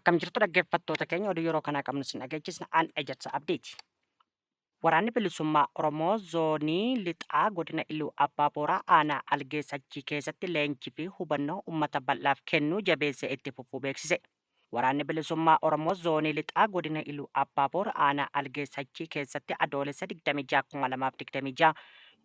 Akkam jirtu dhaggeeffattoota keenya, oduu yeroo kanaa qabnu sin dhageechisna, an Ejersa Abdiiti. Waraanni Bilisummaa Oromoo Zoonii Lixaa Godina Iluu Abbaa Booraa Aanaa Algee Sajjii keessatti leenjii fi hubannoo uummata bal'aaf kennuu jabeessee itti fufuu beeksise. Waraanni Bilisummaa Oromoo Zoonii Lixaa Godina Iluu Abbaa Boor Aanaa Algee Sajjii keessatti Adoolessa 26,2026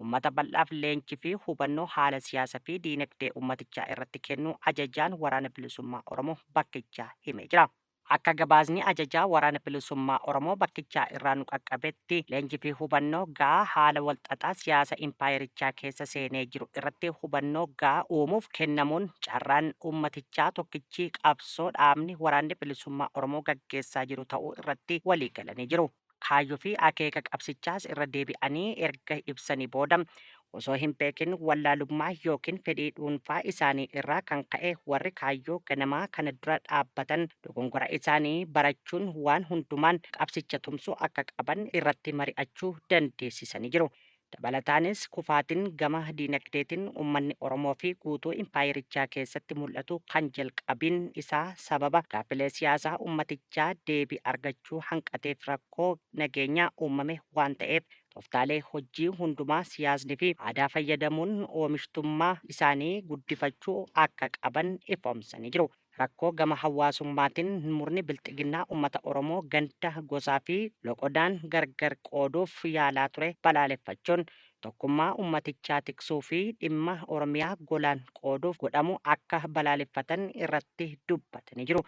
uummata bal'aaf leenjii fi hubannoo haala siyaasa fi diinagdee uummatichaa irratti kennuu ajajaan Waraana Bilisummaa Oromoo bakkichaa himee jira. Akka gabaasni ajajaa Waraana Bilisummaa Oromoo bakkichaa irraa nu qaqqabetti, leenjii fi hubannoo ga'aa haala walxaxaa siyaasa impaayerichaa keessa seenee jiru irratti hubannoo ga'aa uumuuf kennamuun carraan uummatichaa tokkichi qabsoo dhaabni Waraanni Bilisummaa Oromoo gaggeessaa jiru ta'uu irratti walii galanii jiru. Kaayyoo fi akeeka qabsichaas irra deebi'anii erga ibsanii booda, osoo hin beekin wallaalummaa ykn fedhii dhuunfaa isaanii irraa kan ka'e warri kaayyoo ganamaa kana dura dhaabbatan dogongora isaanii barachuun waan hundumaan qabsicha tumsuu akka qaban irratti mari'achuu dandeessisanii jiru. Dabalataanis kufaatin gama diinagdeetin uummanni Oromoo fi guutuu impaayerichaa keessatti mul'atu kan jalqabiin isaa sababa gaaffilee siyaasaa uummatichaa deebii argachuu hanqateef rakkoo nageenyaa uumame waan ta'eef tooftaalee hojii hundumaa siyaasni fi aadaa fayyadamuun oomishtummaa isaanii guddifachuu akka qaban ifoomsanii jiru. Rakkoo gama hawaasummaatin murni bilxiginnaa uummata Oromoo ganda, gosaa fi loqodaan gargar qooduuf yaalaa ture balaaleffachuun tokkummaa uummatichaa tiksuu fi dhimma Oromiyaa golaan qooduuf godhamu akka balaaleffatan irratti dubbatanii jiru.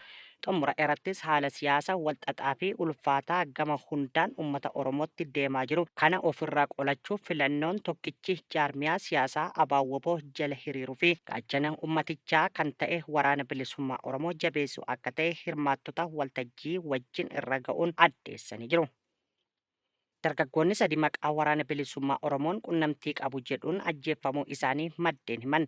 Xumura irrattis haala siyaasa walxaxaa fi ulfaataa gama hundaan uummata Oromootti deemaa jiru kana ofirraa qolachuuf filannoon tokkichi jaarmiyaa siyaasaa Abo-wbo jala hiriiruu fi gaachana uummatichaa kan ta'e Waraana Bilisummaa Oromoo jabeessuu akka ta'e hirmaattota waltajjii wajjin irra ga'uun addeessanii jiru. Dargaggoonni sadi maqaa Waraana Bilisummaa Oromoon qunnamtii qabu jedhuun ajjeeffamuu isaanii maddeen himan.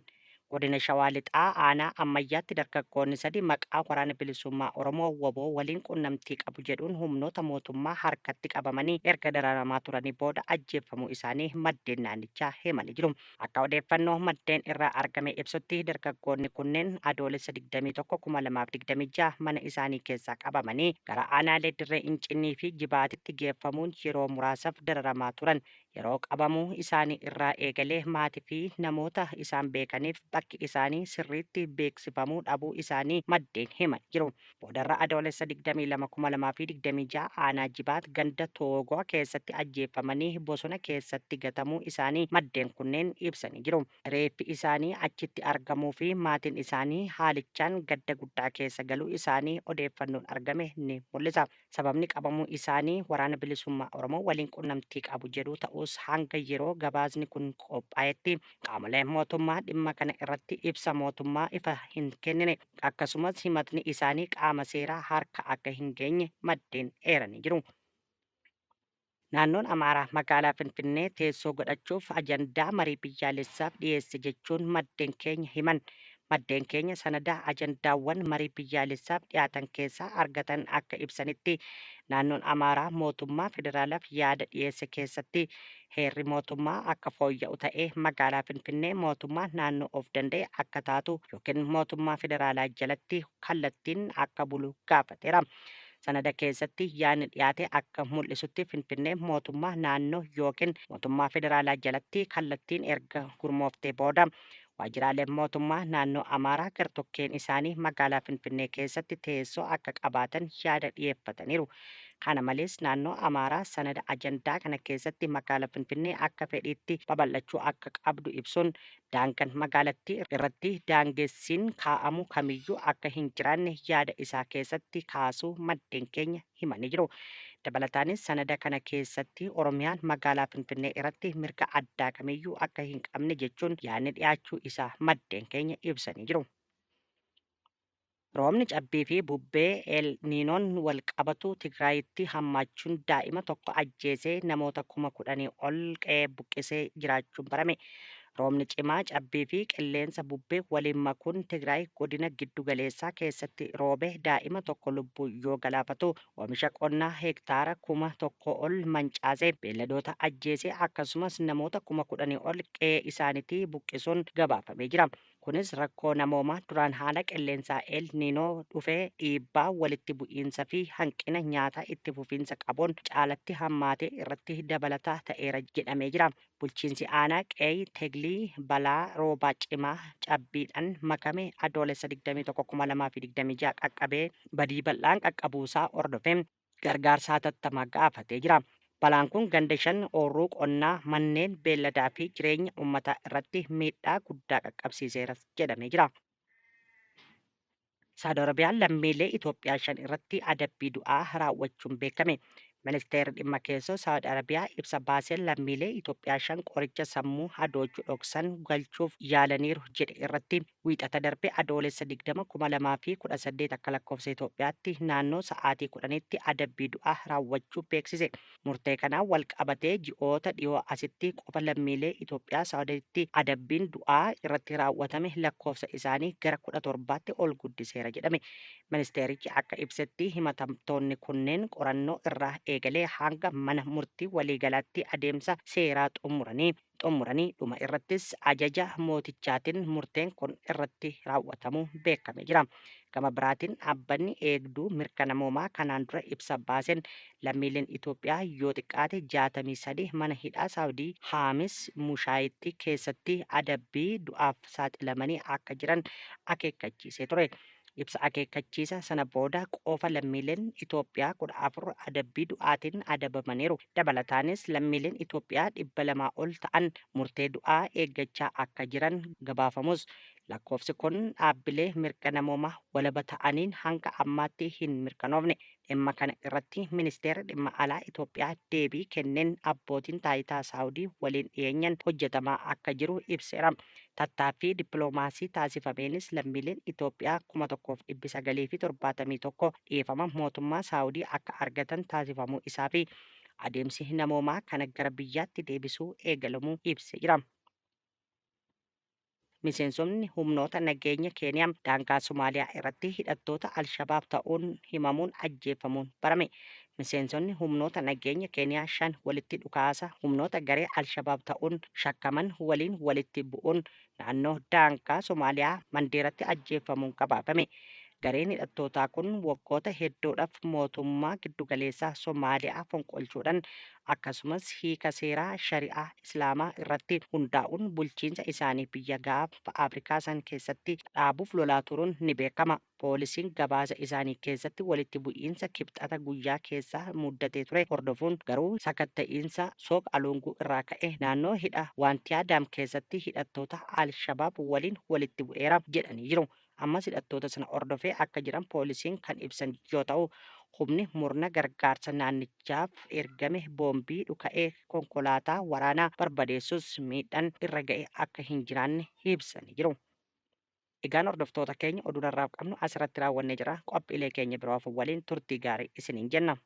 Godina Shawaa Lixaa aanaa Ammayyaatti dargaggoonni sadi maqaa Waraana Bilisummaa Oromoo wbo waliin qunnamtii qabu jedhuun humnoota mootummaa harkatti qabamanii erga dararamaa turanii booda ajjeeffamuu isaanii maddeen naannichaa himanii jiru. Akka odeeffannoo maddeen irraa argame ibsutti dargaggoonni kunneen Adoolessa 21, 2026 mana isaanii keessaa qabamanii gara aanaalee Dirree Incinnii fi Jibaatitti geeffamuun yeroo muraasaf dararamaa turan. Yeroo qabamuu isaanii irraa eegalee maatii fi namoota isaan beekaniif bakki isaanii sirriitti beeksifamuu dhabuu isaanii maddeen himan jiru. Boodarra Adoolessa 22,2026 aanaa Jibaat ganda Toogoo keessatti ajjeeffamanii bosona keessatti gatamuu isaanii maddeen kunneen ibsanii jiru. Reeffi isaanii achitti argamuu fi maatiin isaanii haalichaan gadda guddaa keessa galuu isaanii odeeffannoon argame ni mul'isa. Sababni qabamuu isaanii Waraana Bilisummaa Oromoo waliin qunnamtii qabu jedhuu ta'us hanga yeroo gabaasni kun qophaa'etti qaamoleen mootummaa dhimma kana irratti ibsa mootummaa ifa hin kennine. Akkasumas himatni isaanii qaama seeraa harka akka hin geenye maddeen eeranii jiru. Naannoon Amaaraa magaalaa Finfinnee teessoo godhachuuf ajandaa marii biyyaalessaaf dhiyeesse jechuun maddeen keenya himan. Maddeen keenya sanada ajandaawwan marii biyyaalessaaf dhiyaatan keessaa argatan akka ibsanitti, naannoon Amaaraa mootummaa federaalaaf yaada dhiyeesse keessatti heerri mootummaa akka fooyya'u ta'ee magaalaa Finfinnee mootummaa naannoo of danda'e akka taatu ykn mootummaa federaalaa jalatti kallattiin akka bulu gaafateera. Sanada keessatti yaadni dhiyaate akka mul'isutti Finfinneen mootummaa naannoo ykn mootummaa federaalaa jalatti kallattiin erga gurmooftee booda waajjiraaleen mootummaa naannoo Amaaraa gartokkeen isaanii magaalaa Finfinnee keessatti teessoo akka qabaatan yaada dhiyeeffataniiru. Kana malees naannoo Amaaraa sanada ajandaa kana keessatti magaala Finfinnee akka fedhiitti babal'achuu akka qabdu ibsuun Daangan magaalattii irratti daangessiin kaa'amu kamiyyuu akka hin jiraanne yaada isaa keessatti kaasuu maddeen keenya himanii jiru. Dabalataanis sanada kana keessatti Oromiyaan magaalaa Finfinnee irratti mirga addaa kamiyyuu akka hin qabne jechuun yaadni dhiyaachuu isaa maddeen keenya ibsanii jiru. Roobni cabbii fi bubbee El Niinoon wal qabatu Tigraayitti hammaachuun daa'ima tokko ajjeesee namoota 10,000 ol qe'ee buqqisee jiraachuun barame. Roobni cimaa cabbii fi qilleensa bubbee waliin makuun Tigraay godina giddu galeessaa keessatti roobe daa'ima tokko lubbuu yoo galaafatu, oomisha qonnaa hektaara 1,000 ol mancaase, beelladoota ajjeese akkasumas namoota 10,000 ol qe'ee isaanitii buqqisuun gabaafamee jira. Kunis rakkoo namoomaa duraan haala qilleensaa El Niinoo dhufee dhiibbaa walitti bu'iinsa fi hanqina nyaataa itti fufiinsa qabuun caalatti hammaatee irratti dabalataa ta'eera jedhamee jira. Bulchiinsi aanaa Qeey Teglii balaa roobaa cimaa cabbiidhaan makame Adoolessa 21, 2026 qaqqabee badii bal'aan qaqqabuusaa hordofee gargaarsa hatattamaa gaafatee jira. Balaan kun ganda 5, oorruu qonnaa, manneen beelladaa fi jireenya uummataa irratti miidhaa guddaa qaqqabsiiseeras jedhamee jira. Saa'ud Arabiyaan lammiilee Itoophiyaa 5 irratti adabbii du'aa raawwachuun beekame. Ministeerri Dhimma Keessoo Saa'ud Arabiyaa ibsa baaseen lammiilee Itoophiyaa 5 qoricha sammuu hadoochu dhoksan galchuuf yaalaniiru jedhe irratti Wiixata darbe Adoolessa 20, 2018 akka lakkoofsa Itoophiyaatti naannoo sa'aatii 10tti adabbii du'aa raawwachuu beeksise. Murtee kanaan walqabatee ji'oota dhiyoo asitti qofa lammiilee Itoophiyaa Saawuditti adabbiin du'aa irratti raawwatame lakkoofsa isaanii gara 17tti ol guddiseera jedhame. Ministeerichi akka ibsetti himatamtoonni kunneen qorannoo irraa eegalee hanga mana murtii waliigalaatti adeemsa seeraa xumuranii xumuranii dhuma irrattis ajaja mootichaatiin murteen kun irratti raawwatamuu beekamee jira. Gama biraatiin dhaabbanni eegduu mirga namoomaa kanaan dura ibsa baaseen lammiileen Itoophiyaa yoo xiqqaate 63 mana hidhaa Saawudii Haamis Mushaayitti keessatti adabbii du'aaf saaxilamanii akka jiran akeekkachiisee ture. Ibsa akeekkachiisa sana booda qofa lammiileen Itoophiyaa 14 adabbii du'aatiin adabamaniiru. Dabalataanis lammiileen Itoophiyaa 200 ol ta'an murtee du'aa eeggachaa akka jiran gabaafamus, lakkoofsi kun dhaabbilee mirga namoomaa walaba ta'aniin hanga ammaatti hin mirkanoofne. Dhimma kana irratti Ministeerri Dhimma Alaa Itoophiyaa deebii kenneen abbootiin taayitaa Saawudii waliin dhiyeenyan hojjetamaa akka jiru ibseera. Tattaaffii dippiloomaasii taasifameenis lammiileen Itoophiyaa 1971 dhiifama mootummaa Saawudii akka argatan taasifamuu isaa fi adeemsi namoomaa kana gara biyyaatti deebisuu eegalamuu ibsee jira. Miseensonni humnoota nageenya Keeniyaa daangaa Somaaliyaa irratti hidhattoota Al-Shabaab ta'uun himamuun ajjeefamuun barame. Miseensonni humnoota nageenya Keeniyaa 5 walitti dhukaasa humnoota garee Al-Shabaab ta'uun shakkaman waliin walitti bu'uun naannoo daangaa Somaaliyaa Mandeeratti ajjeefamuun gabaafame. Gareen hidhattootaa kun waggoota hedduudhaf mootummaa giddugaleessaa Somaaliyaa fonqolchuudhan akkasumas hiika seeraa Shari'aa Islaamaa irratti hundaa'uun bulchiinsa isaanii biyya Gaanfa Afrikaa san keessatti dhaabuuf lolaa turuun ni beekama. Poolisiin gabaasa isaanii keessatti walitti bu'iinsa Kibxata guyyaa keessaa muddatee ture hordofuun garuu sakatta'iinsa Sooq Aluunguu irraa ka'e naannoo hidha Waantiyaa Daam keessatti hidhattoota Al-Shabaab waliin walitti bu'eera jedhanii jiru. Ammas hidhattoota sana hordofee akka jiran poolisiin kan ibsan yoo ta'u, humni murna gargaarsa naannichaaf ergame boombii dhuka'ee konkolaataa waraanaa barbadeessus miidhan irra ga'e akka hin jiraanne ibsanii jiru. Egaan hordoftoota keenya oduun har'aaf qabnu asirratti raawwannee jira. Qophiilee keenya biroo hafan waliin turtii gaarii isiniin jenna.